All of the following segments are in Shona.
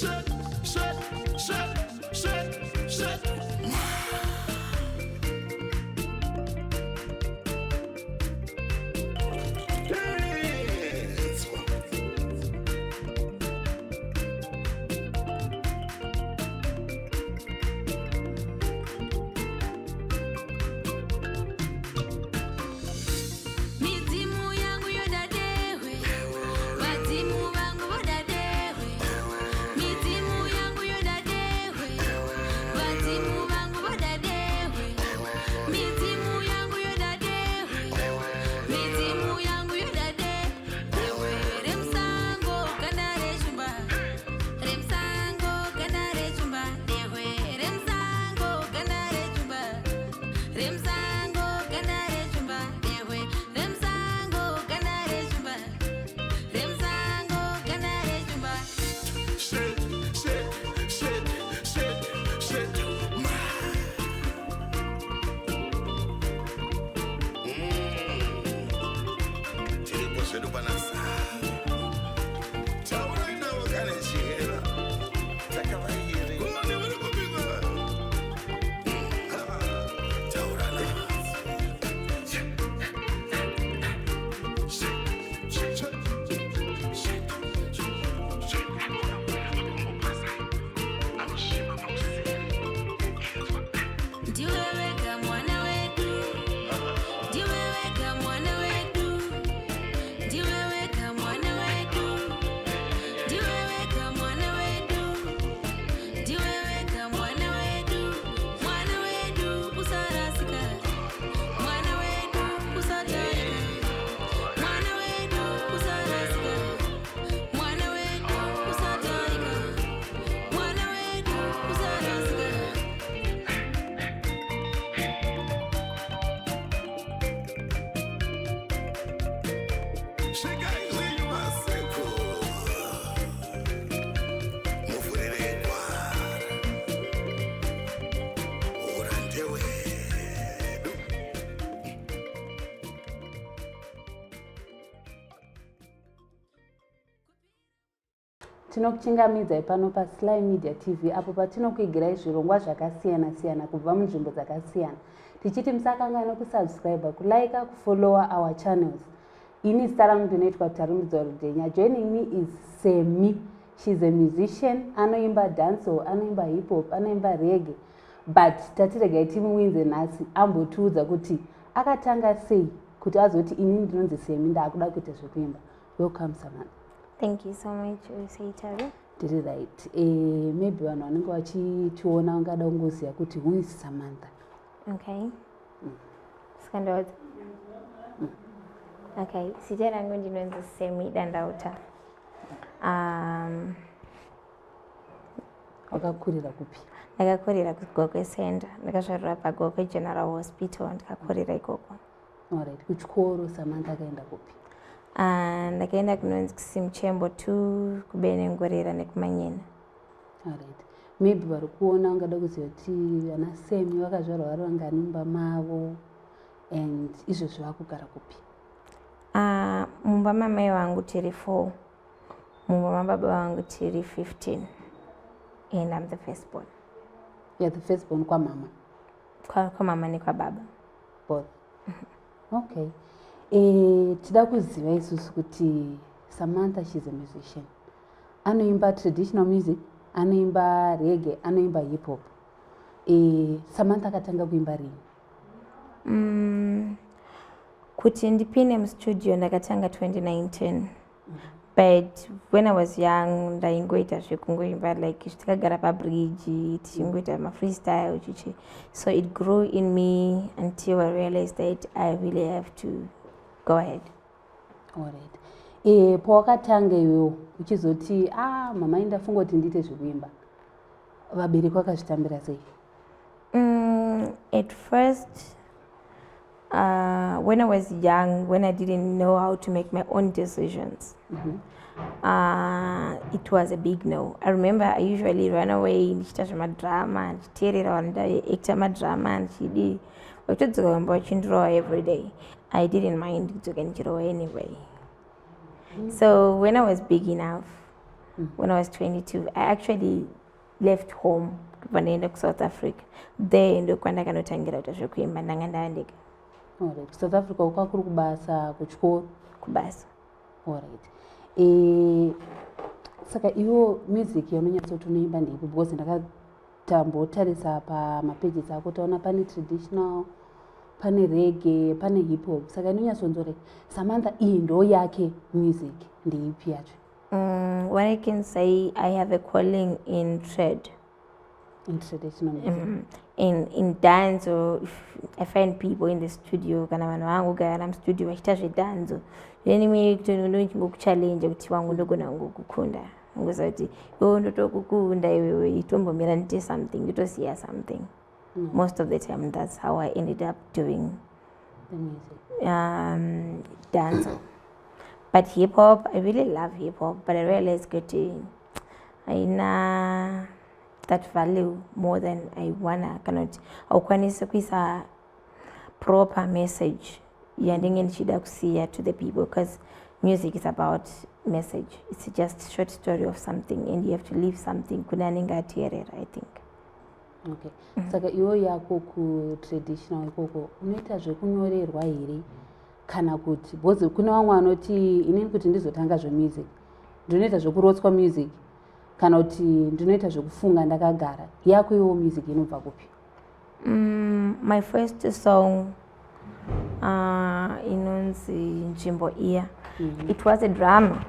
Shit, shit, shit, shit, shit. Yes. Midzimu yangu yoda dehwe, vadzimu vangu voda dehwe. Midzimu yangu yoda dehwe, vadzimu vangu voda dehwe. Midzimu yangu yoda dehwe, midzimu yangu yoda dehwe. Remusango kana reshumba, remusango kana reshumba, dehwe. Remusango kana reshumba. Remusango kana rechumba dehwe, remusango kana rechumba, remusango kana rechumba. Shit, shit, shit, shit, shit. Tiripo zvedu panasa. Taurai navo kana chihera. Takavairi. Kune vari kupinda. Taura navo. Shit, shit, shit, shit, shit. Ndiwe wega mwana wedu, ndiwe wega mwana wedu, ndiwe wega mwana wedu, ndiwe wega mwana wedu, ndiwe wega mwana wedu, mwana wedu usarasika, mwana wedu usataika, mwana wedu usarasika, mwana wedu usataika, mwana wedu usarasika. Svikai zvenyu vasekuru. Muvhurire gwara. Ura ndewedu. Tinokuchingamidzai pano paSly Media TV apo patinokuigirai zvirongwa zvakasiyana-siyana kubva munzvimbo dzakasiyana. Tichiti musakanganwa kusubscribe, kulaika, kufollowa our channels. Ini zita rangu ndinoitwa Tarumbidzwa Rudhenya. Joining me is Semi. She's a musician, anoimba dancehall, anoimba hip hop, anoimba reggae. But tatiregai timuwinze nhasi ambotiudza kuti akatanga sei kuti azoti ini ndinonzi Semi ndaakuda kuita zvekuimba. Welcome, Samantha. Thank you so much, Usaitaru. Ndiri right. Maybe vanhu vanenge vachitiona vangada kungoziva kuti who is Samantha. Okay. Skandaudza. Okay, zita rangu ndinonzi Semi Dandauta. Wakakurira kupi? Ndakakurira kuGokwe Center. Ndakazvarira paGokwe General Hospital, ndikakurira ikoko. Alright, kuchikoro Samantha akaenda kupi? Ndakaenda kunonzi kuSimchembo 2, kuBenengorera nekuManyena. Alright, maybe vari kuona vangada kuziva kuti vana Semi vakazvarwa vari vangani mumba mavo and izvozvi vakugara kupi? Mumba mamai vangu tiri 4. Mumba mababa vangu tiri 15. And I'm the firstborn. You're the firstborn kwamama? Kwamama nekwababa. Both. Okay. Tida kuziva isusu kuti Samantha, she's a musician, anoimba traditional music, anoimba reggae, anoimba hip hop. Samantha akatanga kuimba rini? Kuti ndipinde mustudio ndakatanga 2019, but when I was young ndaingoita zvekungoimba, like tikagara pabridge tichingoita mafreestyle chichi. So it grew in me until I realized that I really have to go ahead. Alright. Pawakatanga iwewo uchizoti, "Ah, mama, indafunga kuti ndiite zvekuimba," vabereki vakazvitambira sei? At first, when I was young, when I didn't know how to make my own decisions, it was a big no. I remember I usually run away ndichiita zvemadrama, ndichiteerera vanhu, ndaacta madrama, ndichidi vachitodzoka kumba vachindirowa every day. I didn't mind kudzoka ndichirowa anyway. So when I was big enough, When I was 22, I actually left home kubva ndaenda kuSouth Africa. There ndokwandakanotangira kuita zvekuimba, ndanga ndava ndega. Alright, South Africa kwakuri kubasa, kuchikoro? Kubasa. Alright, saka iwo music yaunonyatsoti unoimba ndeipi? Because ndakatambotarisa pamapages ako, taona pane traditional, pane reggae, pane hip hop. Saka inonyatsonzore Samantha iyi ndo yake music ndeipi yacho? What I can say, I have a calling in trade. In traditional music. In dance, or if I find people in the studio, kana vanhu vangogara mustudio vachiita zvedhanzo, then ndochingokuchallenge kuti wangu ndogona kungokukunda, ngoziva kuti iwewe ndotokukunda, iwewe itombomira ndiite something, nditosiya something. Most of the time that's how I ended up doing the music. Dance, but hip hop, I really love hip hop, but I realized kuti haina that value more than I wanna, kana kuti haukwanisi kuisa proper message yandinge ndichida kusiya to the people, because music is about message. It's just short story of something and you have to leave something kune anenge ateerera, I think. Okay, saka iwo yako kutraditional ikoko unoita zvekunyorerwa here, kana kuti, because kune vamwe vanoti inini kuti ndizotanga zvemusic ndinoita zvekurotswa music, kana kuti ndinoita zvekufunga ndakagara? Yako iwo music inobva kupi? My first song inonzi Nzvimbo Iya. It was a drama.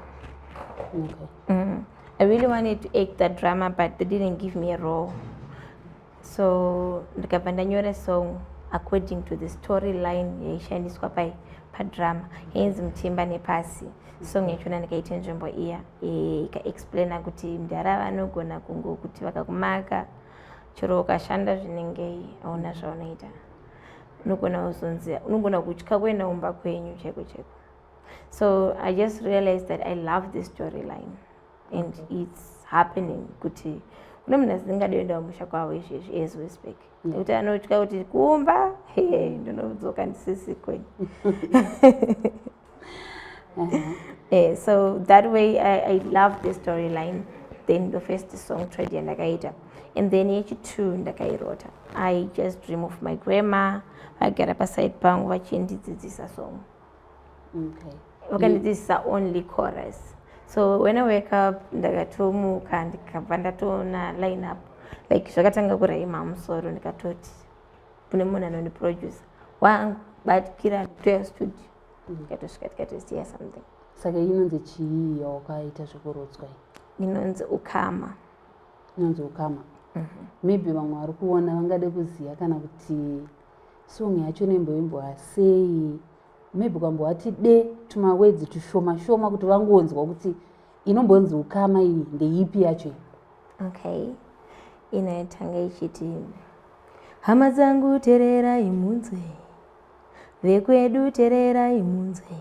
I really wanted to act that drama, but they didn't give me a role, so ndikabva ndanyora song according to the storyline yaishandiswa pai padrama, yainzi Mutimba Nepasi. Song yachona ndikaita Nzvimbo Iya, ikaexplaina kuti mudhara vanogona kungokuti vakakumaka, chero ukashanda zvinenge hauna zvaunoita, unogona kuzonzi unogona kutya kuenda kumba kwenyu chaiko chaiko. So I just realized that I love this storyline and it's happening kuti kune munhu asingadi kuenda kumusha kwavo izvezvi as we speak, nekuti anotya kuti kumba he ndinodzoka ndisisi kwenyu. So that way I love the storyline. Then the first song trade yandakaita, and then yechi2 ndakairota. I just dream of my grandma vagara paside pangu vachindidzidzisa song. Vakandidzidzisa only chorus, so when I wake up ndakatomuka ndikabva ndatoona line up, like zvakatanga kuraima musoro, ndikatoti kune munhu anondiproducer wangu, batikira toya studio, tikatosvika tikatosiya something. Saka inonzi chii yawakaita zvekurotswa iyi? Inonzi Ukama. Inonzi Ukama. Maybe vamwe vari kuona vangade kuziva kana kuti song yacho inomboimbwa sei. Maybe ukambovati de tumawedzi tushoma shoma kuti vangonzwa kuti inombonzi Ukama iyi ndeipi yacho iyi. Okay, inotanga ichiti, hama dzangu tererai munzwe, vekwedu tererai munzwe,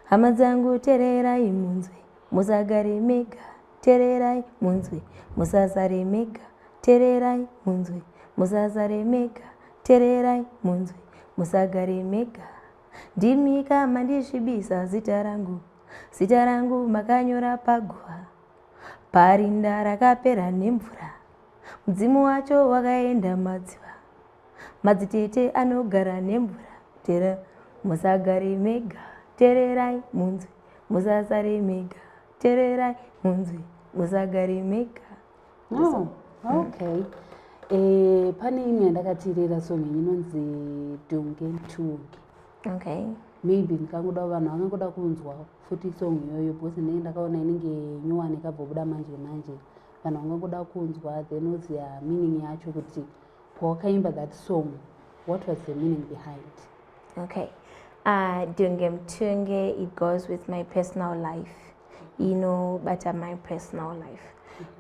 hama dzangu tererai munzwe, musagare mega, tererai munzwe, musasare mega, tererai munzwe, musasare mega, tererai munzwe, musagare mega. Ndimi kama ndisvibisa zita rangu, zita rangu makanyora paguva, parinda rakapera nemvura, mudzimu wacho wakaenda madziva, madzitete anogara nemvura. Tera musagare mega, tererai munzwe, musasare mega, tererai munzwe, musagare mega. Oh, okay. Pane imwe yandakateerera song yenyu inonzi Dhunge Mtunge. Maybe ndikangoda vanhu vangangoda kunzwa futi song iyoyo, because ndinenge ndakaona inenge nyowani ikabvobuda manje manje. Vanhu vangangoda kunzwa, then woziva meaning yacho kuti pawakaimba that song, what was the meaning behind? Okay, Dhunge Mtunge, it goes with my personal life, inobata my personal life,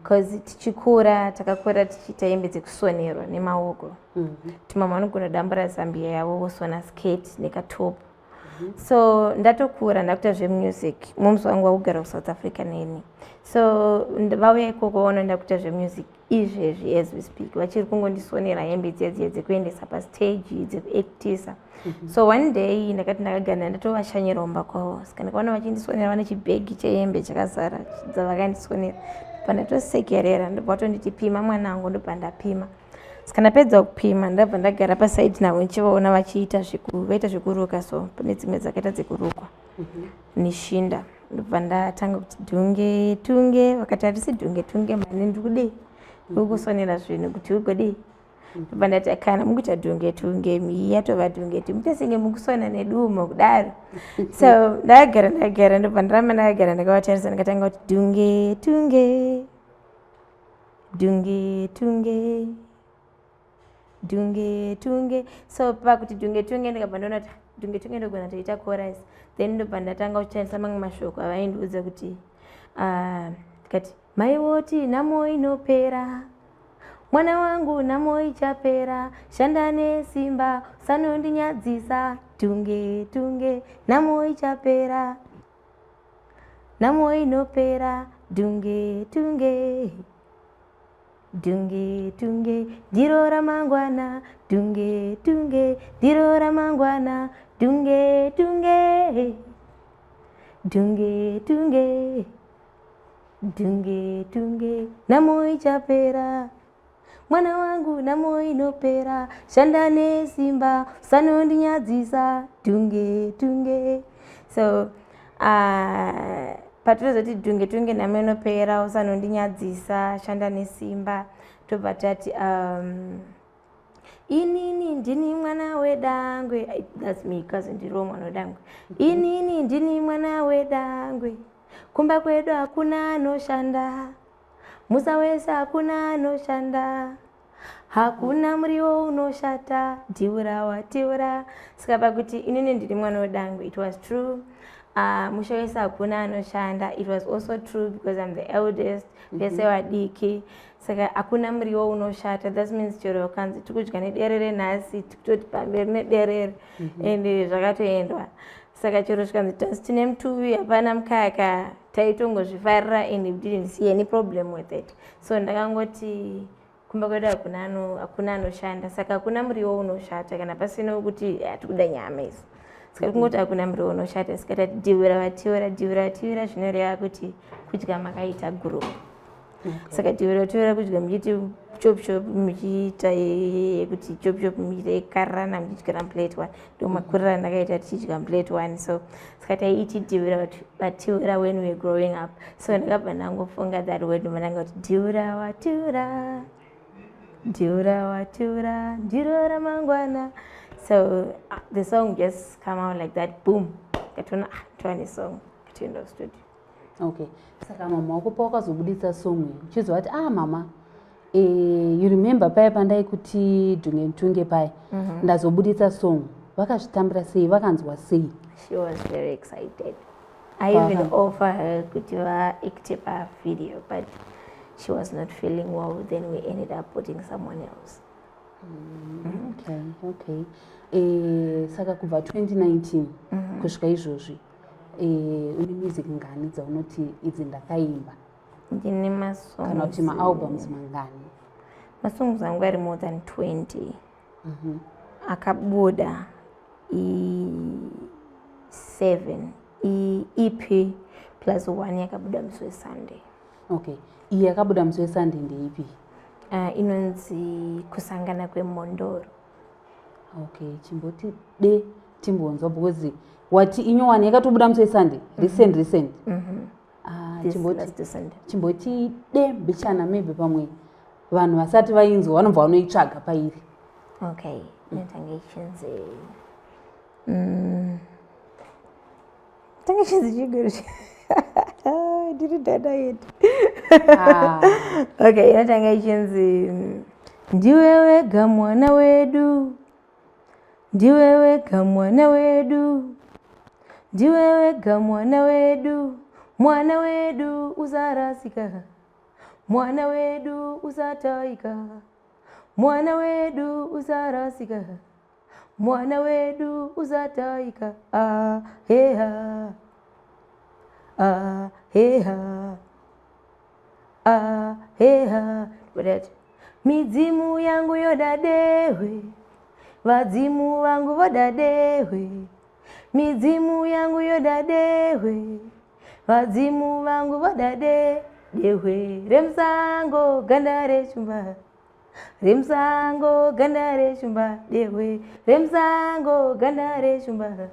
because tichikura takakura tichiita hembe dzekusonerwa nemaoko. Kuti mama vanogona dambura zambia yavo vosona skirt nekatop. So ndatokura, ndakuita zvemusic. Moms vangu vakugara kuSouth Africa neni, so vauya ikoko vaona ndakuita zvemusic. Izvezvi as we speak vachiri kungondisonera hembe dziya dziya dzekuendesa pastage, dzekuactisa. So one day ndakati ndakagara, ndatovashanyira kumba kwavo, saka ndikaona vachindisonera, vane chibhegi chehembe chakazara dzavakandisonera. Pandatosekerera, ndobva vatonditi, "Pima mwanangu." Ndobva ndapima. Saka ndapedza kupima, ndabva ndagara pasaidi navo ndichivaona vachiita vaita zvekuruka. So pane dzimwe dzakaita dzekurukwa neshinda. Ndobva ndatanga kuti, "Dhunge tunge." Vakati, "Hatisi dhunge tunge mani, ndikudii, ndikukusonera zvinhu kuti ugodii." Ndobva ndati, "Kana mukuita dhunge tunge, iyi yatova dhunge tunge, muite senge mukusona nedumo kudaro." So ndakagara, ndakagara, ndobva ndaramba ndakagara ndakavatarisa. Ndikatanga kuti, "Dhunge tunge, dhunge tunge, dhunge tunge." So pakuti dhunge tunge, ndikabva ndaona kuti dhunge tunge ndogona toita chorus. Then ndobva ndatanga kushandisa mamwe mashoko avaindiudza kuti ndikati, "Mai woti nhamo inopera, mwana wangu, nhamo ichapera, shanda nesimba, usanondinyadzisa, tunge tunge, nhamo ichapera, nhamo inopera, dhunge tunge, dhunge tunge, ndiro ramangwana, dhunge tunge, ndiro ramangwana, dhunge tunge, dhunge tunge, dhunge tunge, nhamo ichapera, mwana wangu, nhamo inopera, shanda nesimba, usanondinyadzisa, dhunge tunge." So patinozoti dhunge tunge, nhamo inopera, usanondinyadzisa, shanda nesimba, tobva tati "Inini ndini mwana wedangwe." That's me, cousin, ndiriwo mwana wedangwe. "Inini ndini mwana wedangwe, kumba kwedu hakuna anoshanda, musa wese hakuna anoshanda, hakuna muriwo unoshata, dhiura watiura." Saka pakuti inini ndiri mwana wedangwe, it was true. Musha wese hakuna anoshanda, it was also true because I'm the eldest, vese vadiki. Saka hakuna muriwo unoshata, that means chero ukanzi tikudya nederere nhasi, tikutoti pamberi nederere, ende zvakatoendwa. Saka chero zvikanzi tasi tine mutuvi, hapana mukaka, taitongozvifarira and we didn't see any problem with it. So ndakangoti kumba kwedu hakuna anoshanda, saka hakuna muriwo unoshata kana pasina kuti hatikuda nyama isu. Saka kungoti hakuna muriwo unoshata, saka tati dhiura vatiura, dhiura vatiura, zvinoreva kuti kudya makaita group. Saka dhiura vatiura kudya muchiti chop chop, muchiita yekuti chop chop, muchiita yekukarana, muchidyira muplate one. Ndo makuriro andakaita tichidya muplate one. So saka taiiti dhiura vatiura when we were growing up. So ndakabva ndangofunga that word, ndobva kuti, "Dhiura watiura, dhiura watiura, ndiro ramangwana." So the song just come out like that, boom, katoona, ah, tova nesong, katoenda kustudio. Okay, saka mama wako pawakazobudisa song iyi, uchizwa kuti, "Ah mama, you remember paya pandaikuti dhunge mutunge paya, ndazobudisa song," vakazvitambira sei? Vakanzwa sei? She was very excited. I even offer her kuti vaacte pavideo, but she was not feeling well. Then we ended up putting someone else. Okay, saka kubva 2019 kusvika izvozvi, une music ngani dzaunoti idzi ndakaimba? Ndine masongs. Kana kuti maalbums mangani? Masongs angu ari more than 20. Akabuda i7, EP plus one yakabuda musi weSunday. Okay, iyi yakabuda musi weSunday ndeipi? Inonzi Kusangana Kwemhondoro. Okay, chimboti de timbonzwa, because wati inyowani yakatobuda musi weSunday, recent recent. Ah, This chimboti last Sunday. Chimboti de mbichana, maybe pamwe vanhu vasati vainzwa vanobva vanoitsvaga pairi. Okay, inotanga ichinzi tanga ichinzi chigero, ndiri dada yedu. Ah, Okay, inotanga ichinzi "Ndiwe wega mwana wedu, ndiwe wega mwana wedu, ndiwe wega mwana wedu, mwana wedu usarasika, mwana wedu usataika, mwana wedu usarasika." Mwana wedu usataika. Ah, heha. Ah, heha. Ah, heha. Ndati midzimu yangu yoda dehwe, vadzimu vangu voda dehwe, midzimu yangu yoda dehwe, vadzimu vangu voda dehwe remusango, ganda reshumba, remusango, ganda reshumba, dehwe remusango, ganda reshumba,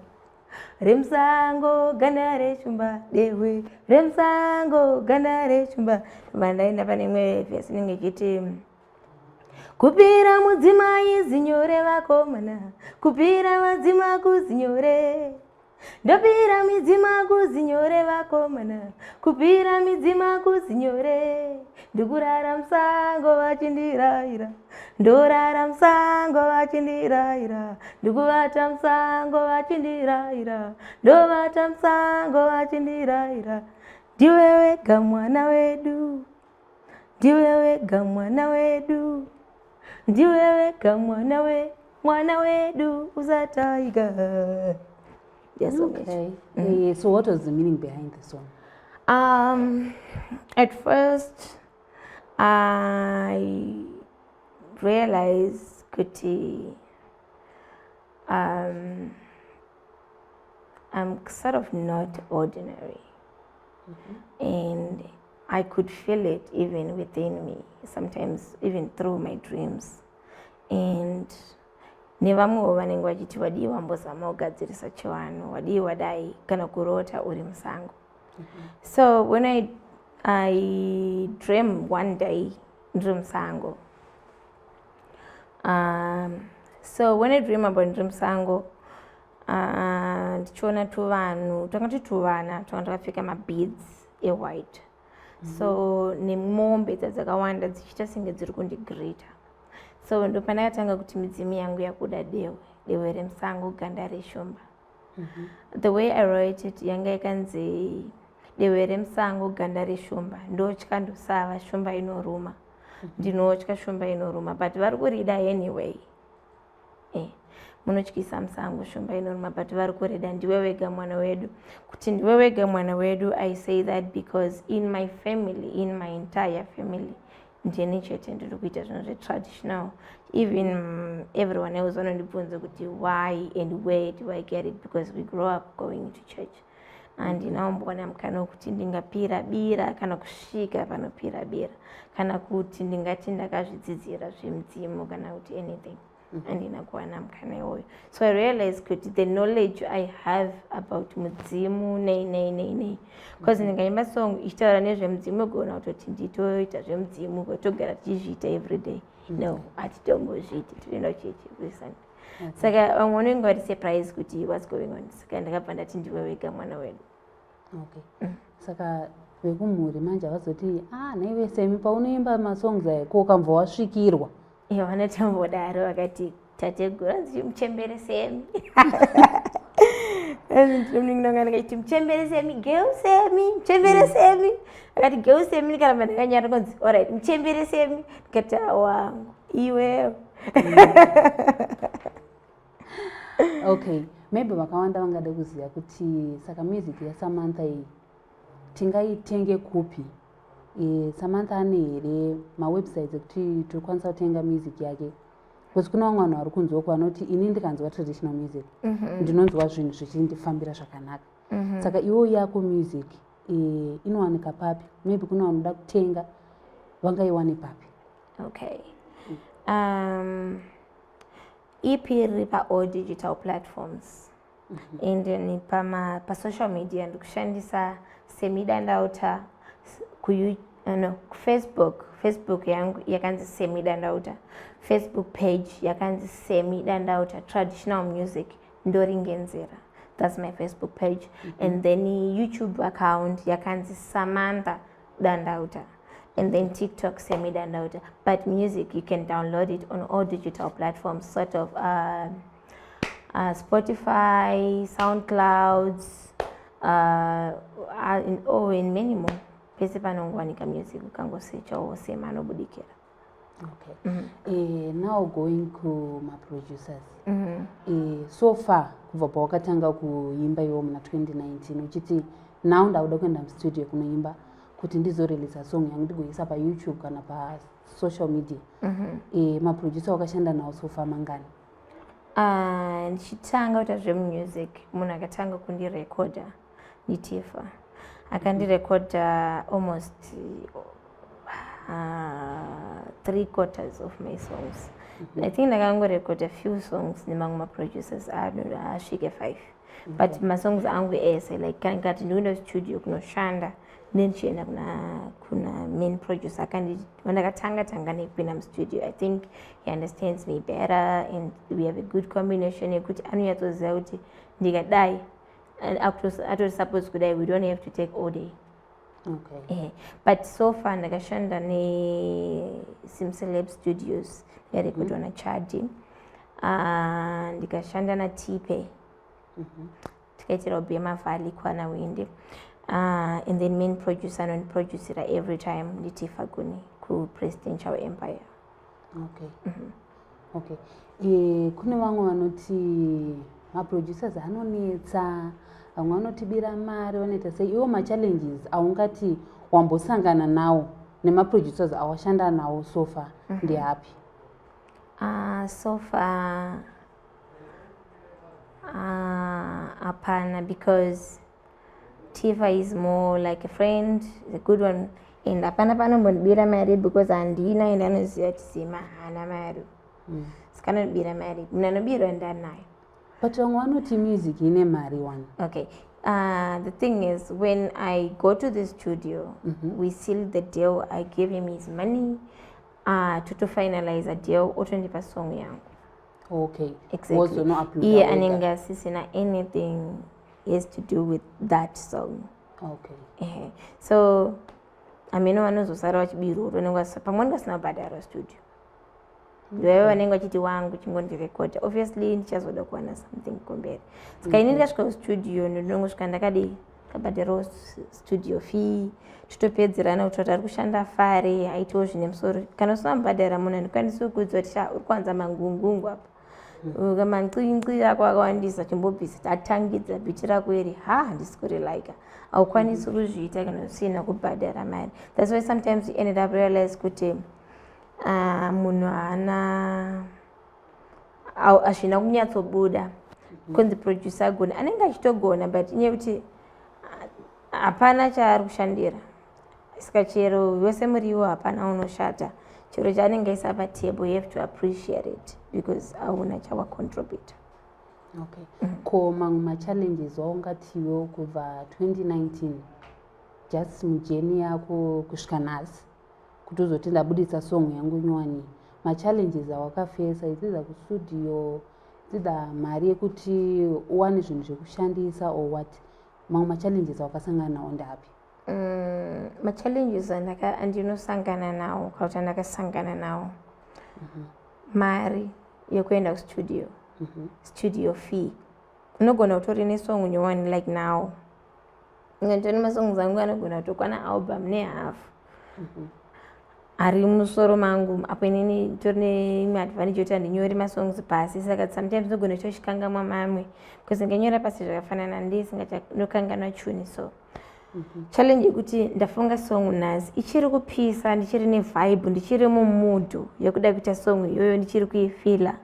remusango, ganda reshumba, dehwe remusango, ganda reshumba. Ndaenda pane imwe vhesi inenge ichiti, kupira mudzimai zinyore vakomana, kupira vadzima kuzinyore, ndopira midzima kuzinyore vakomana, kupira midzima kuzinyore, ndikurara musango vachindirayira, ndorara musango vachindirayira, ndikuvata musango vachindirayira, ndovata musango vachindirayira, ndiwe wega mwana wedu, ndiwe wega mwana wedu, ndiwe wega mwana we mwana wedu usataika. Yes. Okay. So what was the meaning behind the song? At first I realized kuti I'm sort of not ordinary. And I could feel it even within me, sometimes even through my dreams. And nevamwewo vanenge vachiti, wadii wambozama kugadzirisa chivanhu, wadii wadai, kana kurota uri musango. So when I dream one day ndiri musango, so when I dream about ndiri musango, ndichiona tuvanhu twanga turi tuvana twanga twakapfeka mabeads ewhite, so nemombe dzadzakawanda dzichiita senge dziri kundigreeta. So ndopandakatanga kuti midzimu yangu yakuda dehwe, dehwe remusango, ganda reshumba. The way I wrote it yanga yakanzi, dehwe remusango, ganda reshumba, ndotya, ndosava shumba inoruma, ndinotya shumba inoruma, but vari kurida anyway. Munotyisa musango, shumba inoruma, but vari kurida, ndiwe wega mwana wedu. Kuti ndiwe wega mwana wedu, I say that because in my family, in my entire family, ndini chete ndiri kuita zvinhu zvetraditional. Even everyone else vanondibvunza kuti why and where do I get it, because we grow up going to church. Handina mukana wekuti ndingapira bira kana kusvika panopira bira, kana kuti ndingati ndakazvidzidzira zvemudzimu kana kuti anything. Handina kuwana mukana iwoyo. So I realize kuti the knowledge I have about mudzimu, nei nei nei nei, because ndingaimba song ichitaura nezvemudzimu, igona kutoti nditoita zvemudzimu, togara tichizviita everyday. No, hatitombozviiti, tinoenda kuchechi every Sunday. Saka vamwe vanenge vari surprise kuti what's going on. Saka ndakabva ndati ndiwe wega mwana wedu. Okay, saka vekumhuri manje havazoti, ah, naiwe Semi, paunoimba masongs aya, ko ukambva wasvikirwa? Ivo vanotombodaro, vakati tateguru anzi muchembere Semi, ndikati muchembere Semi, geu Semi, muchembere Semi. Akati geu Semi, ndikaramba ndakanyara, konzi alright, muchembere Semi. Ndikati awangu iwewe. Okay, maybe vakawanda vangada kuziva kuti saka music yaSamantha iyi tingaitenge kupi? Samantha ane here mawebsites ekuti tinokwanisa kutenga music yake? Because kuna vamwe vanhu vari kunzwa vanoti, ini ndikanzwa traditional music ndinonzwa zvinhu zvichindifambira zvakanaka. Saka iwo yako music inowanika papi? Maybe kuna vanoda kutenga, vangaiwane papi? Okay, EP riri paall digital platforms and ni pasocial media ndikushandisa Semi Dandauta ku no, kuFacebook. Facebook yangu yakanzi Semi Dandauta, Facebook page yakanzi Semi Dandauta Traditional Music Ndoringenzera. That's my Facebook page. And then YouTube account yakanzi Samantha Dandauta, and then TikTok Semi Dandauta. But music, you can download it on all digital platforms, sort of Spotify, SoundClouds, oh, and many more. Pese panongowanika music, ukangosearchawo Semi anobudikira. Okay. Now going kumaproducers, so far kubva pawakatanga kuimba iwo muna 2019, uchiti now ndakuda kuenda mustudio kunoimba kuti ndizoreleasa song yangu, ndigoisa paYouTube kana pasocial media, maproducer wakashanda nawo so far mangani? Ndichitanga kuita zvemusic, munhu akatanga kundirekodha ndiTifa. Akandirekodha almost three quarters of my songs. I think ndakangorekodha few songs nemamwe maproducers asvike five, but masongs angu ese, like kana ngati ndikuenda studio kunoshanda, ndichienda kuna main producer wandakatanga tanga nekupinda mustudio. I think he understands me better and we have a good combination yekuti anonyatsoziva kuti ndikadai and atori suppose kudai, we don't have to take all day. But so far ndakashanda neSimceleb Studios, ndikarekodwa naChadi. Ndikashanda naTipe, tikaitira uBema Valley kwana Windi. And then main producer anondiproducira every time ndiTifa Guni kuPresidential Empire. Okay, kune vamwe vanoti maproducers anonetsa, vamwe vanotibira mari, vanoita sei. Iwo machallenges aungati wambosangana nawo nemaproducers awashanda nawo so far ndeapi? So far hapana, because Tifa is more like a friend, is a good one, and hapana panombondibira mari because handina, and anoziva kuti Zima haana mari, saka anondibira mari munhu anobirwa ndanayo. But vamwe vanoti music ine mari one. Okay. The thing is, when I go to the studio, we seal the deal. I give him his money to finalize a deal. Otondipa song yangu. Exactly. Wozonouploada Iye wega. Anenge asisina anything has to do with that song. Ehe. So amene vanozosara vachibirwa, vanenge pamwe vanenge vasina kubhadharwa studio, ndovaiva vanenge vachiti, "Wangu, chingondirekodha." Obviously ndichazoda kuwana something kumberi. Saka ini ndikasvika kustudio, ndinongosvika ndakadii, ndabhadharawo studio fee, totopedzerana kuti ari kushanda fare, aitiwo zvine musoro. Kana usina mubhadhara munhu, handikwanisi kukuudza kuti, "Sha, uri kuwanza mangungungu apa, mancinci ako akawandisa, chimbobvisa, tatangidza beat rako iri, ha, handisi kurilaika." Haukwanisi kuzviita kana usina kubhadhara mari. That's why sometimes you ended up realize kuti munhu haana hazvina kunyatsobuda. Kunzi producer agona, anenge achitogona, but inyaya yekuti hapana chaari kushandira. Saka chero wese muriwo hapana unoshata. Chero chaanenge aisa patable, you have to appreciate it because hauna chawacontribute. Okay. Ko mamwe machallenges waungatiwo kubva 2019, just mujourney yako kusvika nhasi, kuti uzoti ndabudisa song yangu nyowani, machallenges awakafesa, idzidza kustudio, dzidza mari yekuti uwane zvinhu zvekushandisa or what, mamwe machallenges awakasangana nawo ndeapi? Machallenges andinosangana nawo kana kuti andakasangana nawo, mari yekuenda kustudio, studio fee. Unogona kutori nesong nyowani, like now ingatori masongs angu anogona kutokwana album nehafu ari musoro mangu. Apo inini tori neimwe advantage yekuti handinyori masongs pasi, saka sometimes ndogona kutochikangamwa mamwe because ndinganyora pasi zvakafanana ndisingachanokanganwa tune. So challenge yekuti ndafunga song nhasi, ichiri kupisa, ndichiri nevibe, ndichiri mumood yekuda kuita song iyoyo, ndichiri kuifeela,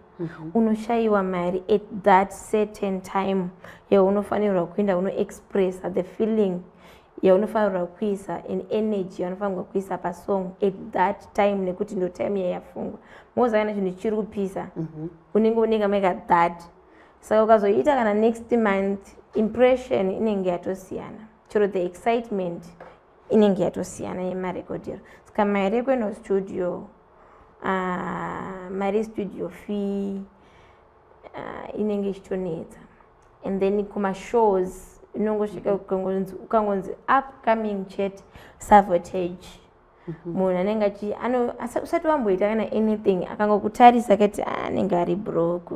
unoshayiwa mari at that certain time yaunofanirwa kuenda unoexpressa the feeling yaunofanirwa kuisa an energy yaunofanirwa kuisa pasong at that time, nekuti ndo time yayafungwa. Moziva kana chinhu chichiri kupisa, unenge unenge maika that. Saka ukazoita kana next month, impression inenge yatosiyana, chero the excitement inenge yatosiyana yemarekodhero. Saka mari yekuenda studio, mari yestudio fee inenge ichitonetsa. And then kumashows inongosvika ukangonzi upcoming chete, sabotage. Munhu anenge achi usati wamboita kana anything, akangokutarisa akati, "Ah, anenge ari broke,"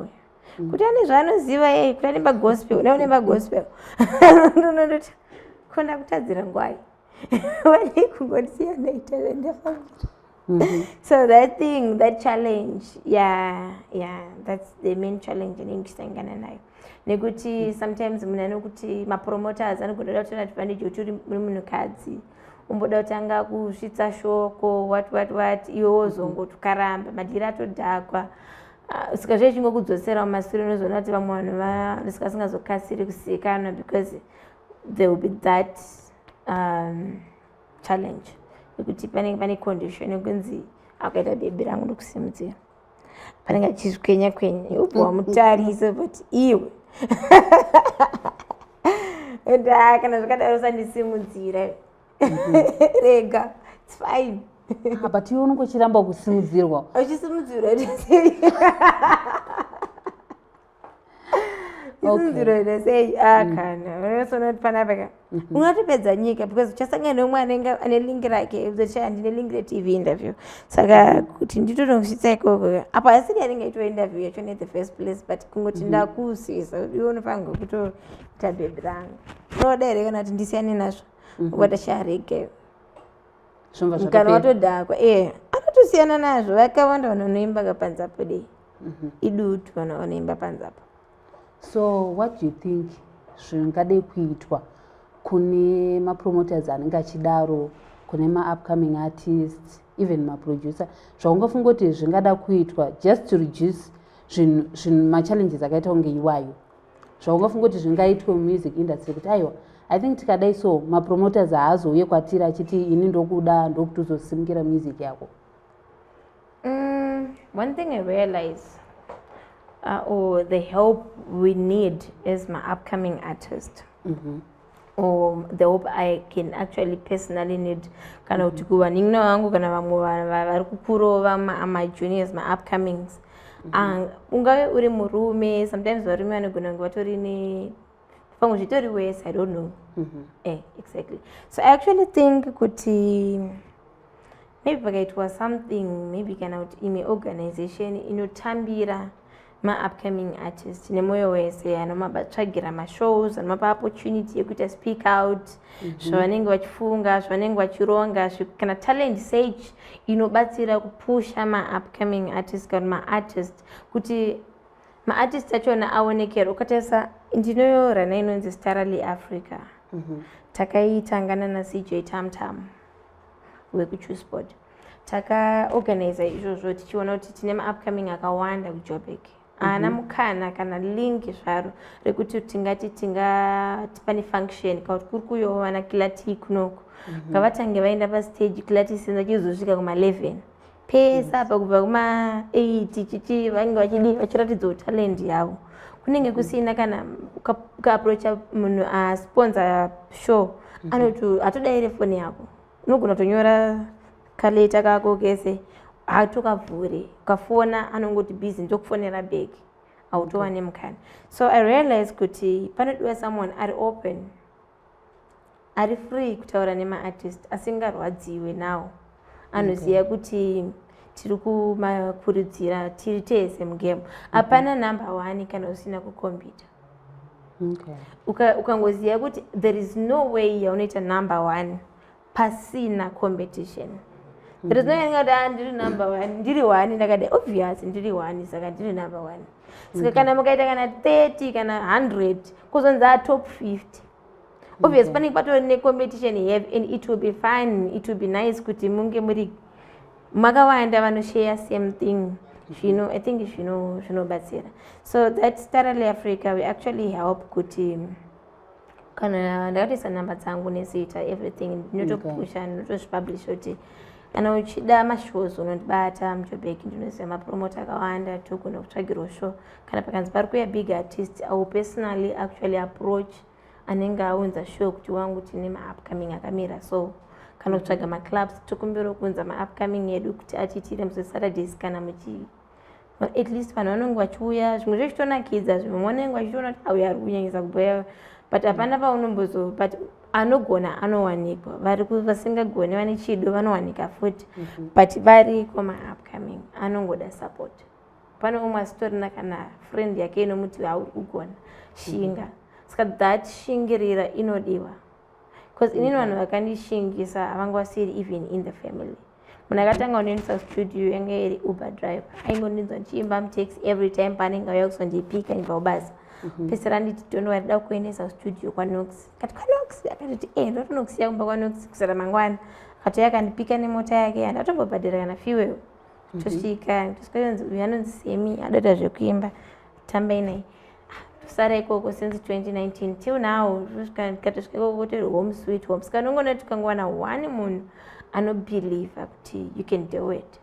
kuti ane zvaanoziva ei, kuti anemba gospel, unonemba gospel, unondoti konda kutadzira ngwai, vane kungondisiya ndaita zvandafambira. So that thing, that challenge, yeah, that's the main challenge inenge ichisangana nayo, nekuti sometimes munhu anokuti mapromoters anogona kuda kutora advantage yekuti uri munhukadzi, umboda kutanga kusvitsa shoko, what what what, iwe wozongoti ukaramba, madhiri atodhakwa. Ah, saka zvechingokudzosera mumasure. Unozoona kuti vamwe vanhu vasingazokasiri kuzivikanwa because there will be that challenge yekuti panenge pane condition yekunzi akaita bhebhi rangu ndokusimudzira, panenge achizvikwenya kwenya, ubva wamutarisa, but iwe and ah, kana zvakadaro usandisimudzira, rega, it's fine. Ah, but iwe unonge uchiramba kusimudzirwa. Uchisimudzirwa ita sei? Isimudzirwa ita sei? Ah, kana unosoona kuti panapa ka unotopedza nyika, because uchasangana neumwe anenge ane link rake, uzoti handine link reTV interview, saka kuti nditonosvitsa ikoko apo asiri anenge aitwa interview yacho in the first place, but kungoti ndakusisa, iwe unofanirwa kutoita bhebhi rangu, unoda here kana kuti ndisiyane nazvo? Ukati sharege. Zvinobva Kana zvatopera. Watodhakwa e, anotosiyana nazvo. Vakawanda vanhu vanoimba kapanzapo dei idutu, vanhu vanoimba panzapo. So what do you think zvingade kuitwa kune mapromoters anenge achidaro, kune maupcoming artists, even maproducer, zvaungafunga kuti zvingada kuitwa just to reduce zvinhu, machallenges akaita kunge iwayo, zvaungafunga kuti zvingaitwe mumusic industry, kuti aiwa, I think tikadai so mapromoters haazouye kwatiri achiti ini ndokuda ndokuti uzosimukira music yako? One thing I realize, or the help we need as my upcoming artist, or the hope I can actually personally need, kana kuti kuvanin'ina vangu kana vamwe vari kukurova, majuniors, maupcomings, ungave uri murume, sometimes varume vanogona kunge vatori ne pamwe zvitori wese, I don't know. Exactly. So I actually think kuti maybe pakaitwa something, maybe kana kuti imwe organization inotambira maupcoming artist nemwoyo wese, anomatsvagira mashows, anomapa opportunity yekuita speak out zvavanenge vachifunga, zvavanenge vachironga, kana talent search inobatsira kupusha maupcoming artist kana maartist, kuti maartist achona aonekera. Ukatarisa, ndinoyorana inonzi Starally Africa, takaitangana naCJ Tamtam wekuChuseport, takaorganiza izvozvo tichiona kuti tine maupcoming akawanda kuJobek haana mukana kana link zvaro rekuti tingati tingati pane function, kana kuti kuri kuyowo vana Kilati kunoku, ngavatange vaenda pastage. Kilati senza chizosvika kuma11 pese apa, kubva kuma8 chichi vange vachidi vachiratidzawo talent yavo. Kunenge kusina kana ukaapproacha munhu asponsor show, anoti hatodaire foni yako. Unogona kutonyora kaleta kako kese, hatokavhure. Ukafona anongoti busy, ndokufonera back, hautowane mukana. So I realize kuti panodiwa someone ari open, ari free kutaura nemaartist, asingarwadziwe nawo, anoziva kuti tiri kumakurudzira, tiri tese mugame. Hapana number one kana usina kukombita. Ukangoziva kuti there is no way yaunoita number one pasina competition. There is no way ndingati, "Ah, ndiri number one, ndiri one." Ndakadai, obvious ndiri one, saka ndiri number one. Saka kana mukaita kana 30 kana 100, kuzonzi a top 50, obvious panenge patori necompetition heavy, and it will be fun, it will be nice kuti munge muri makawanda vanoshare same thing. Zvino I think zvino zvinobatsira. So that Starally Africa, we actually help kuti kana ndakatoisa namba dzangu nezita, everything, ndinotopusha, ndinotozvipublisha kuti kana uchida mashows unondibata muJobek, ndinoziva mapromota akawanda, togona kutsvagirwa show. Kana pakanzi pari kuuya big artist, I will personally actually approach anenge aunza show kuti wangu tine maupcoming akamira so, kana kutsvaga maclubs, tokumbira kuunza maupcoming edu kuti atiitire musi Saturdays, kana muchi at least vanhu vanonge vachiuya, zvimwe zvechitonakidza, zvimwe vanenge vachitoona kuti auya ari kunyanyisa kubhoya, but hapana paunombozo, but anogona anowanikwa, vari vasingagoni vane chido vanowanika futi, but variko maupcoming anongoda support. Pane umwe asitorina kana friend yake inomuti hauri kugona, shinga. Saka that shingirira inodiwa, because inini vanhu vakandishingisa havanga vasiri even in the family. Munhu akatanga kundiendesa studio yanga iri Uber driver. Aingondinzwa ndichiimba mutaxi every time paanenge auya kuzondipika ndibva kubasa. Pesera nditi, "Don't worry, da kuendesa studio kwaNox." Kati, "KwaNox?" Akatoti, "E, ndotonokusiya kumba kwaNox kusara mangwana." Akatouya akandipika nemota yake, handatombobhadhara kana fuel. Tosvika, tosvika, yonzi, "Uyu anonzi Semi, adoita zvekuimba, tambai naye." Tosara ikoko since 2019 till now. Tikatosvika ikoko tori home sweet home. Saka unongoona kuti ukangowana one munhu anobhelievha kuti you can do it,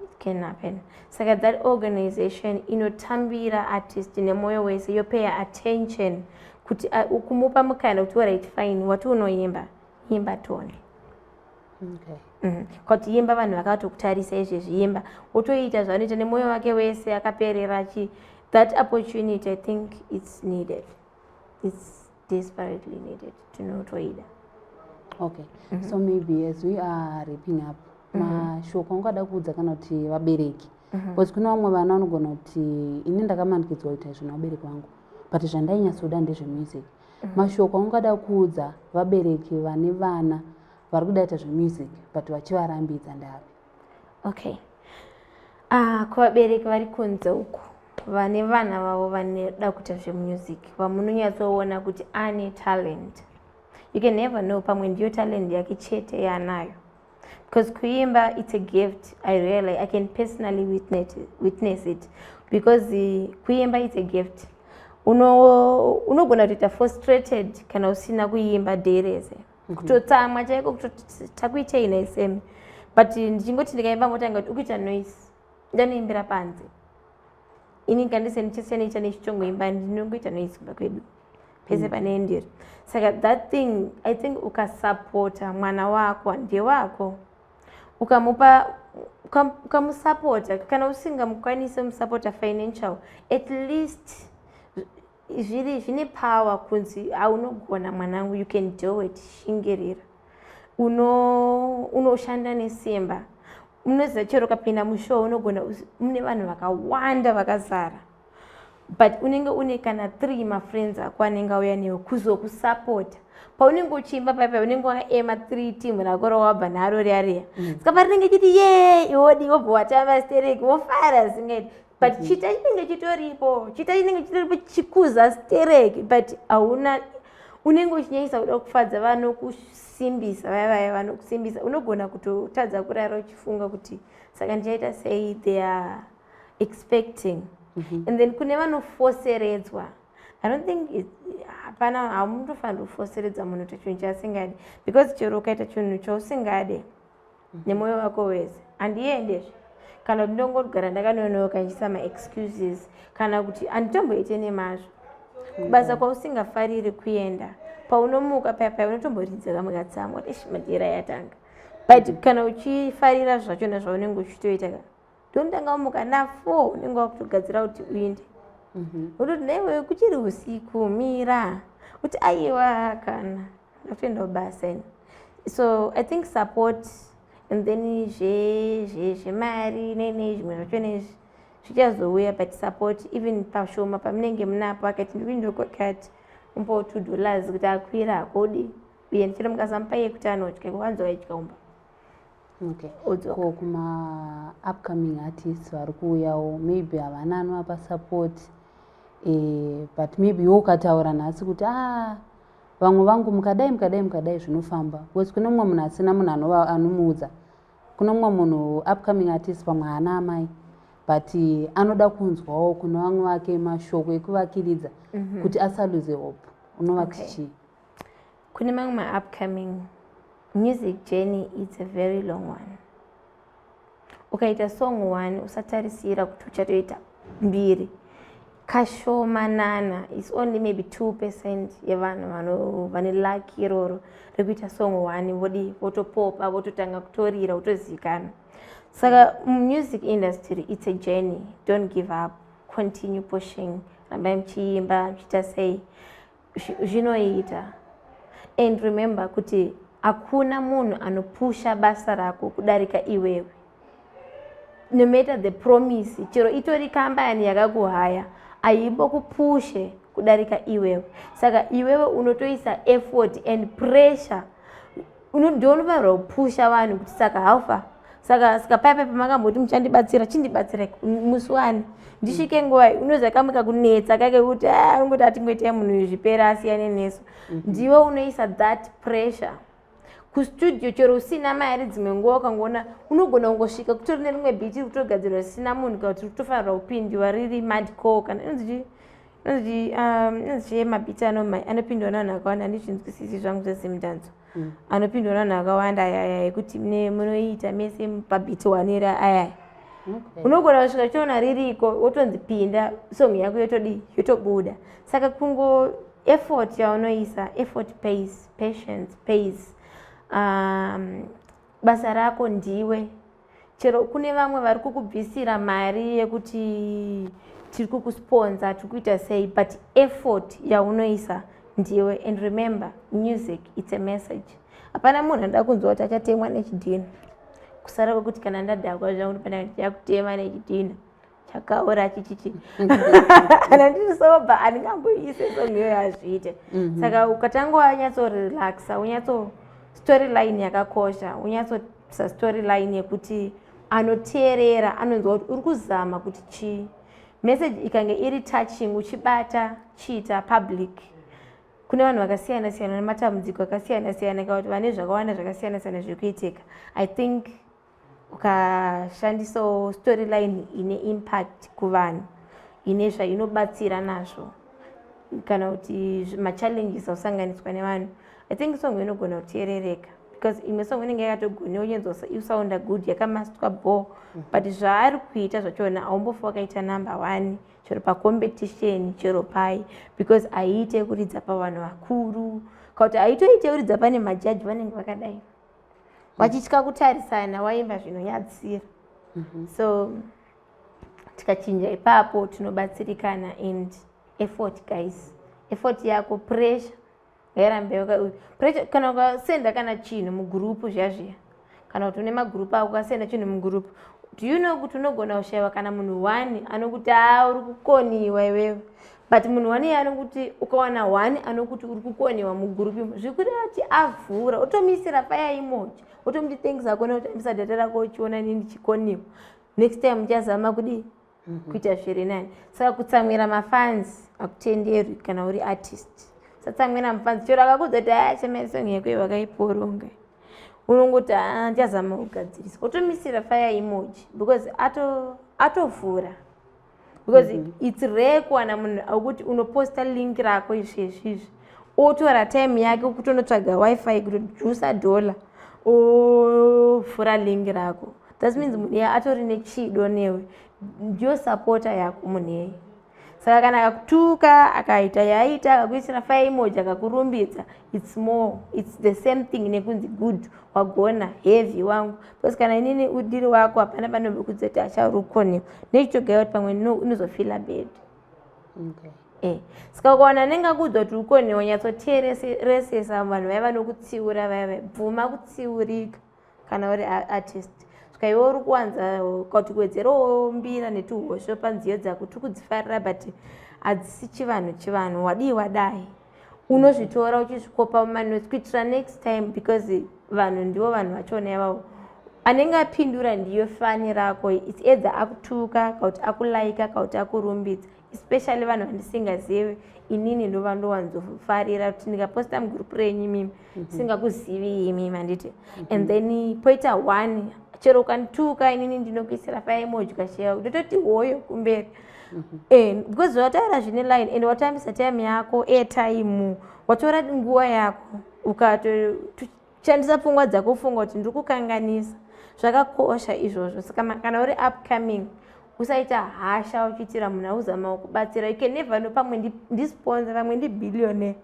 it can happen. Saka that organization inotambira artist nemwoyo wese, yopaya attention kuti kumupa mukana kuti, "Alright, fine, wati unoimba, imba tone." Kuti imba, vanhu vakatokutarisa izvezvi, imba, wotoita zvanoita nemwoyo wake wese akaperera achi that opportunity, I think it's needed, it's desperately needed, tinotoida. Okay, so maybe as we are wrapping up, mashoko angada kuudza kana kuti vabereki, because kune vamwe vana vanogona kuti, "Ini ndakamanikidzwa kuita izvo nevabereki vangu, but zvandainyatsoda ndezvemusic." Mashoko angada kuudza vabereki vane vana vari kuda ita zvemusic but vachivarambidza ndavi? Okay, kuvabereki vari kunze uku vane vana vavo vanoda kuita zvemusic, vamunonyatsoona kuti ane talent, you can never know, pamwe ndiyo talent yake chete yaanayo, because kuimba, it's a gift. I really, I can personally witness it, because kuimba, it's a gift. Unogona kutoita frustrated kana usina kuimba day rese, kutotsamwa chaiko, kutoti takuitei naisemi. But ndichingoti ndikaimba, motanga kuti ukuita noise, ndanoimbira panze. Ini ngandise ndichisiyanaicha nechitongoimba, ndinongoita noise kumba kwedu pese pane ndiri. Saka that thing, I think ukasapota mwana wako, ndewako, ukamupa, ukamusapota, kana usingamukwanisi musapota financial, at least zviri zvine power kunzi, "Haunogona mwanangu, you can do it, shingirira, unoshanda nesimba." Unoziva chero ukapinda mushow, unogona mune vanhu vakawanda vakazara, but unenge une kana three mafriends ako anenge auya newe kuzokusapota paunenge uchiimba. Paipai unenge wakaema three team rako rawabva naro riya riya. Saka parinenge chiti ye, iwodi wobva watamba stereki, wofara zingaiti, but chita chinenge chitoripo, chita chinenge chitoripo chikuza stereki, but hauna, unenge uchinyanyisa kuda kufadza vanokusimbisa vaya vaya vanokusimbisa. Unogona kutotadza kurara uchifunga kuti, "Saka ndichaita sei? They are expecting." And then kune vanofoseredzwa, I don't think hapana, hamutofaniri kufoseredza munhu kuita chinhu chaasingadi, because chero ukaita chinhu chausingade nemwoyo wako wese, handiendezve, kana kuti ndongogara ndakanonoka ndichiisa maexcuses, kana kuti handitomboite nemazvo. Kubasa kwausingafariri kuenda, paunomuka paya paya unotomboridza kamwe katsamwa kuti, "Ish, madhera yatanga." But kana uchifarira zvachona zvaunenge uchitoita, ka ndonotanga kumuka na4, unenge wakutogadzira kuti uinde. Utoti, "Naiwe, kuchiri usiku, mira." Kuti, "Aiwa, kana ndakutoenda kubasa ini." So I think support, and then zvemari nei zvimwe zvacho nezvi zvichazouya, but support, even pashoma pamunenge munapo, akati ndikuindokakati, mupawo $2 kuti akwira hakodi, uye ndichero mukasamupa iye kuti anodya, kuvanza waidya umba. Odzoka. Ko kuma upcoming artists vari kuuyawo, maybe havana anovapa support, but maybe iwe ukataura nhasi kuti, "Ah, vamwe vangu, mukadai, mukadai, mukadai, zvinofamba," because kune mumwe munhu asina munhu anomuudza. Kune mumwe munhu upcoming artist, pamwe haana amai, but anoda kunzwawo kune vamwe vake mashoko ekuvakiridza kuti asalose hope. Unovati chii? Kune mamwe ma-upcoming music journey, it's a very long one. Ukaita song one, usatarisira kuti uchatoita mbiri. Kashomanana, is only maybe 2% yevanhu vane luck iroro rekuita song one, vodi votopopa, vototanga kutorira, votozivikanwa. Saka music industry, it's a journey. Don't give up, continue pushing, rambai muchiimba, muchiita sei, zvinoita. And remember kuti hakuna munhu anopusha basa rako kudarika iwewe, no matter the promise. Chero itori kambani yakakuhaya, haimbokupushe kudarika iwewe. Saka iwewe unotoisa effort and pressure. Ndiwe unofanirwa kupusha vanhu kuti saka how far? Saka paipai pamakamboti muchandibatsira, chindibatsirai musi wani, ndisvike nguvai? Unoziva kamwe kakunetsa kake kuti, "Ah, ungoti atingoitai munhu uyu zvipera, asiyane nesu." Ndiwe unoisa that pressure kustudio. Chero usina mari, dzimwe nguva ukangoona unogona kungosvika kutori nerimwe beat riri kutogadzirwa risina munhu, kana kuti rikutofanirwa kupindiwa riri madco, kana inonzi chii, mabeats anopindwa nevanhu vakawanda. Handizvinzwisisi zvangu zveZimdancehall. Anopindwa nevanhu vakawanda ayaya, ekuti munoita mese pabeat one iri ayaya. Unogona kusvika uchiona ririko, wotonzi pinda, song yako yotodii, yotobuda. Saka kungo effort yaunoisa, effort pays, patience pays. Basa rako ndiwe. Chero kune vamwe vari kukubvisira mari yekuti tiri kukusponsa, tiri kuita sei, but effort yaunoisa ndiwe. And remember, music, it's a message. Hapana munhu anoda kunzwa kuti achatemwa nechidhina, kusara kwekuti kana ndadhakwa zvangu, ndopanda ndichakutema nechidhina chakaora chichichi. Kana ndiri sober, handingamboise song iyoyo, hazviite. Saka ukatanga wanyatsorelaxa, unyatso storyline yakakosha, unyatsoisa storyline yekuti anoteerera anonzwa kuti uri kuzama kuti chii. Message ikange iri touching, uchibata chiita public, kune vanhu vakasiyana siyana nematambudziko akasiyana siyana, kana kuti vane zvakawanda zvakasiyana siyana zviri kuitika. I think ukashandisawo storyline ine impact kuvanhu, ine zvainobatsira nazvo, kana kuti machallenges ausanganiswa nevanhu, I think song inogona kuteerereka, because imwe song inenge yakatogoniwa, unyatsosounda good, yakamastwa bho, but zvaari kuita zvachona haumbofa wakaita number one, chero pacompetition, chero pai, because haiite kuridza pavanhu vakuru, kana kuti haitoite kuridza pane majaji vanenge vakadai vachitya kutarisana waimba zvinonyadzisira. So tikachinja ipapo, tinobatsirikana. And effort, guys, effort yako, pressure ngairambe. Pressure, kana ukasenda kana chinhu mugurupu zviya zviya, kana kuti une magurupu ako, ukasenda chinhu mugurupu, do you know kuti unogona kushayiwa kana munhu one anokuti, "A, uri kukoniwa iwewe"? But munhu one iye anokuti, ukawana one anokuti uri kukoniwa mugurupu, zviri kureva kuti avhura, otomisira fire emoji, otomuti, "Thanks ako nekutambisa data rako uchiona ini ndichikoniwa. Next time muchazama kudii kuita zviri nani." Saka kutsamwira mafans hakutenderwi kana uri artist. Usatsamwira mufans. Chero akakudza kuti, "Aya, chemai, song yako wakaiporonga," unongoti, "A, ndichazama kugadzirisa," otomisira fire emoji, because atovhura, because it's rare kuwana munhu akuti unoposta link rako izvezvi izvi, otora time yake kutonotsvaga WiFi, kutojusa dhola, ovhura link rako. That means munhu iye atori nechido newe, ndiyo supporter yako munhu iyeye. Saka kana akakutuka, akaita yaita, akakuisira fire emoji, akakurumbidza, it's more, it's the same thing nekunzi, "Good, wagona, heavy wangu." Because kana inini udiri wako, hapana panombekudza kuti achauri kukoniwa, nechitogaya kuti pamwe unozofeela bad. Saka ukaona anenge akuudza kuti ukoniwa, nyatsoteeresesa. Vanhu vaiva nokutsiura vaya, bvuma kutsiurika kana uri artist. Saka iwe uri kuwanza kuti kuwedzerawo mbira netuhosho panziyo dzako, tiri kudzifarira, but hadzisi chivanhu. Chivanhu wadii wadai, unozvitora uchizvikopa mumanotes kuitira next time, because vanhu ndivo vanhu vachona ivavo. Anenge apindura ndiyo fan rako. It's either akutuka, kana kuti akulaika, kana kuti akurumbidza. Especially vanhu vandisingazivi inini, ndova ndowanzofarira kuti ndikaposta mugurupu renyu imimi, singakuzivi imimi, handiti? And then poita one, chero ukandituka inini, ndinokuisira fire emoji, ukasheya, ndototi hoyo kumberi. Because wataura zvine line and watambisa time yako, airtime, watora nguva yako, ukatoshandisa pfungwa dzako kufunga kuti ndiri kukanganisa. Zvakakosha izvozvo. Saka kana uri upcoming, usaita hasha uchiitira munhu auzama kubatsira. You can never know, pamwe ndisponsor, pamwe ndibillionaire,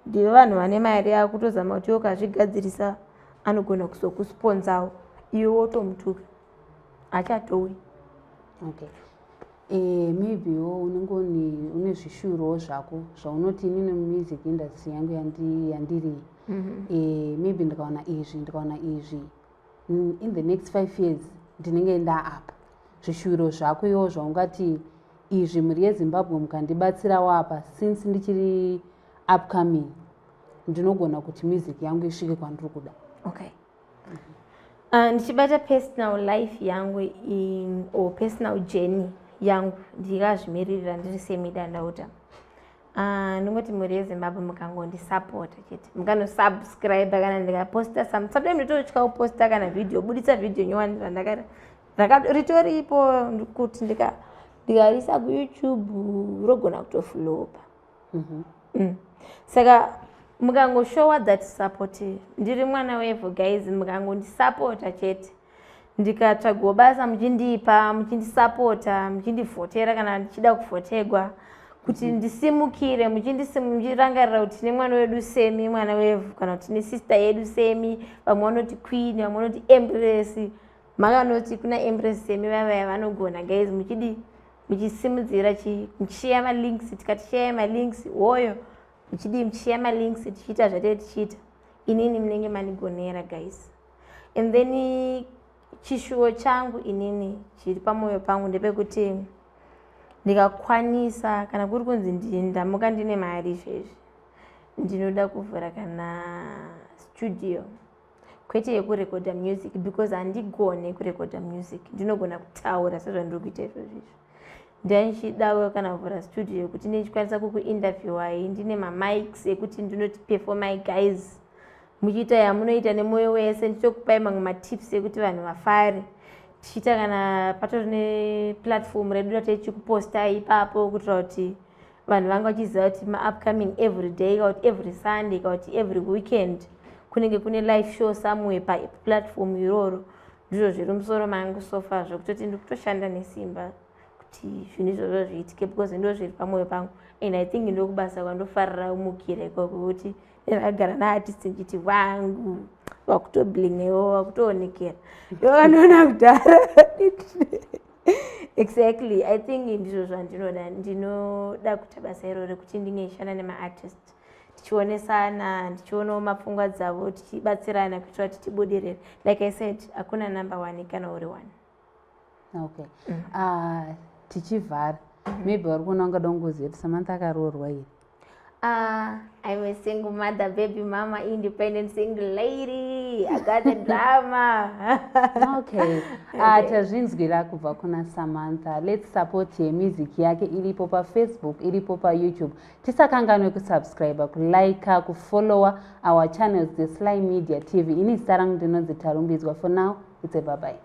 ndivo vanhu vane mari yako, kutozama kuti ukazvigadzirisa anogona kuzokusponsawo, iwe wotomutuka, achatowi. Okay, maybewo unenge une zvishurowo zvako zvaunoti, "Inini music industry yangu yandiri, maybe ndikawana izvi, ndikawana izvi, in the next 5 years ndinenge ndaapa." Zvishuviro zvako iwo zvaungati, "Izvi, mhuri yeZimbabwe, mukandibatsirawo apa, since ndichiri upcoming, ndinogona kuti music yangu isvike kwandiri kuda." Okay. Ndichibata personal life yangu or personal journey yangu ndikazvimiririra ndiri Sammy Dandauta. Ndingoti mhuri yeZimbabwe, mukangondisapota chete, mukanosubscribe kana ndikaposta sometimes ndototya kuposta kana vhidhiyo, buditsa vhidhiyo nyowani randakara ritoripo kuti ndikarisa kuYouTube rogona kutoflopa. Saka mukangoshowa that support, ndiri mwana wevhu guys, mukangondisapota chete, ndikatsvagawo basa muchindipa, muchindisapota, muchindivhotera kana ndichida kuvhotegwa kuti ndisimukire, muchirangarira kuti tine mwana wedu Sammy, mwana wevhu, kana kuti tine sister yedu Sammy. Vamwe vanoti Queen, vamwe vanoti Empress, makanoti kuna Empress Sammy, vavaya vanogona guys. Muchidi muchisimudzira chi muchisheya malinks, tikati sheya malinks hoyo, muchidii, muchisheya malinks, tichiita zvatee tichiita, inini munenge manigonera guys. And then chishuwo changu inini chiri pamwoyo pangu ndepekuti ndikakwanisa, kana kuri kunzi ndamuka ndine mari izvezvi, ndinoda kuvhura kana studio, kwete yekurekodha music because handigone kurekodha music, ndinogona kutaura sezvandiri kuita izvozvo izvo. Ndandichidawo kana kuvhura studio yekuti ndichikwanisa kukuinterviewai, ndine mamics ekuti ndinoti performai guys, muchiita yamunoita nemwoyo wese, ndichokupai mamwe matips ekuti vanhu vafare, tichiita kana patori neplatform redu rateichikupostai ipapo kuitira kuti vanhu vanga vachiziva kuti maupcoming every day, kana kuti every Sunday, kana kuti every weekend kunenge kune live show somewhere paplatform iroro. Ndizvo zviri musoro mangu so far, zvekutoti ndiri kutoshanda nesimba kuti zvinhu izvozvo zviitike because ndo zviri pamwoyo pangu. And I think ndokubasa kwandofarira kumukira ikoko, kuti ndakagara naartist ndichiti wangu wakutoblingewo, wakutoonekera ivo vanoona kudhara. Exactly, I think ndizvo zvandinoda. Ndinoda kuita basa iro rekuti ndinge ndichishanda nemaartist, tichionesana, ndichionawo mapfungwa dzavo, tichibatsirana kuitira kuti tibudirire. Like I said, hakuna number one kana uri one. Okay. Tichivhara, maybe vari kuona ungada kungoziva kuti Samantha akaroorwa here? I'm a single mother, baby mama, independent single lady. I got the drama. Okay. Tazvinzwira kubva kuna Samantha. Let's support yemusic yake, iripo paFacebook, iripo paYouTube. Tisakanganwe kusubscribe, kulike, kufollowa our channels, the Sly Media TV. Ini zita rangu ndinonzi Tarumbidzwa. For now it's a bye bye.